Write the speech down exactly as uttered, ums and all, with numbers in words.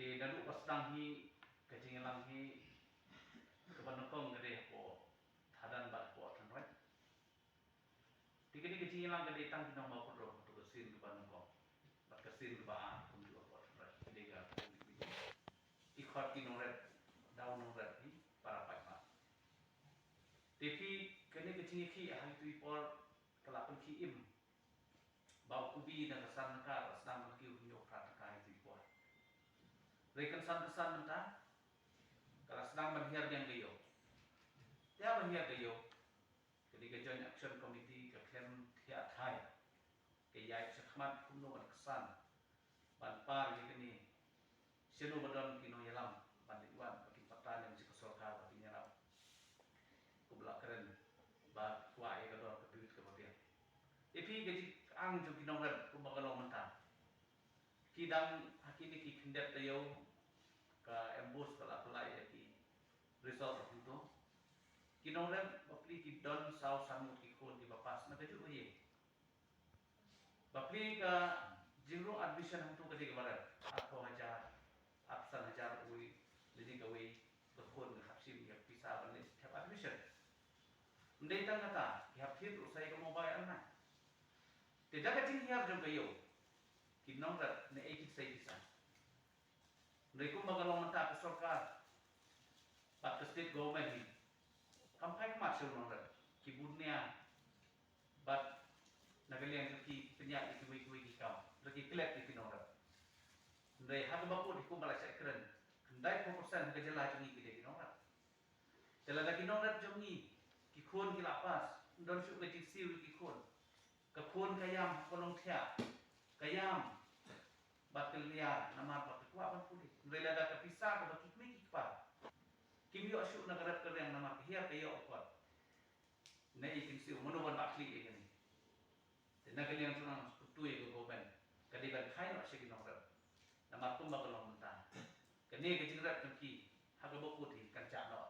Te naduh ba sdang hi ka jingïalang hi, kaba nyngkong ka dei hapoh Thadan bad hapoh Thanroi. Te kane ka jingïalang ka dei tang ki nongmawkut ruh, to ka sien kaba nyngkong bad ka sien kaba ar kumjuh hapoh Thanroi. Ka dei ka ki khot ki nongrep, daw nongrep hi para paidbah. Te phi, kane ka jingïakhih ha itu i por ka la pynkhih im ba u kubi na ka san tyngka, ka sdang ban kiew hynñiew phra tyngka ha itu i por. Hynrei kynsan kynsan mynta ka la sdang ban hiar biang ka ïew. Te ban hiar ka ïew, ka dei ka Joint Action Committee ka khlem thiah thai, ka ïaid shakhmat kumno ban ksan ban par ïa kane. Shano ba don ki nongïalam ban leit wad ba kin patta lem sha ka sorkar ba kin ïarap, kumba la kren, ba kwah ïa ka dor ka duit kaba biang. Ïa phi, ka jingkyrpad jong ki nongrep kumba ka long mynta, ki dang ha kine ki khyndiat taïew ka MBOSE ka la pynlait ïa ki result hangto. Ki nongrep bapli ki don saw san ngut ki khun kiba pass na kajuh ka ïing. Bapli ka jingrung admission hangto ka dei kaba rem, arphew hajar, arphew san hajar uwei, lane kawei ka khun ka hap shim ïa ka pisa ban leit thep admission. Ym dei tang kata, ki hap thied ruh sa ïa ka mobile online. Te da ka jinghiar jong ka ïew, ki nongrep naei kin sei pisa? Hynrei kumba ka long mynta, ka sorkar bad ka state government hi kam phai khmat sha u nongrep. Ki bun nia bad na ka liang jong ki, ki pynïaid ïa kiwei kiwei ki kam, hynrei ki klet ïa ki nongrep. Hynrei ha kaba kut hi kumba la shah kren, khyndai phew percent ha ka jylla jong ngi ki dei ki nongrep. Te lada ki nongrep jong ngi, ki khun ki la pass, ym don shuh ka jingsiew ïa ki khun. Ka khun ka ïam ha ka nongthiah, ka ïam bad ka liar namar ba ka kwah ban pule. Hynrei lada ka pisa kaba ki kmie ki kpa kim ïoh shuh na ka rep ka riang namar ka hiar ka ïoh ka kot, naei kin siew, mano ban bah khlieh ïa kane? Te na ka liang jong nga nga kyntu ïa ka government, ka dei ban khie noh sha ki nongrep. Namar kumba ka long mynta, kane ka jingrep jong ki ha kaba kut hi kan jah noh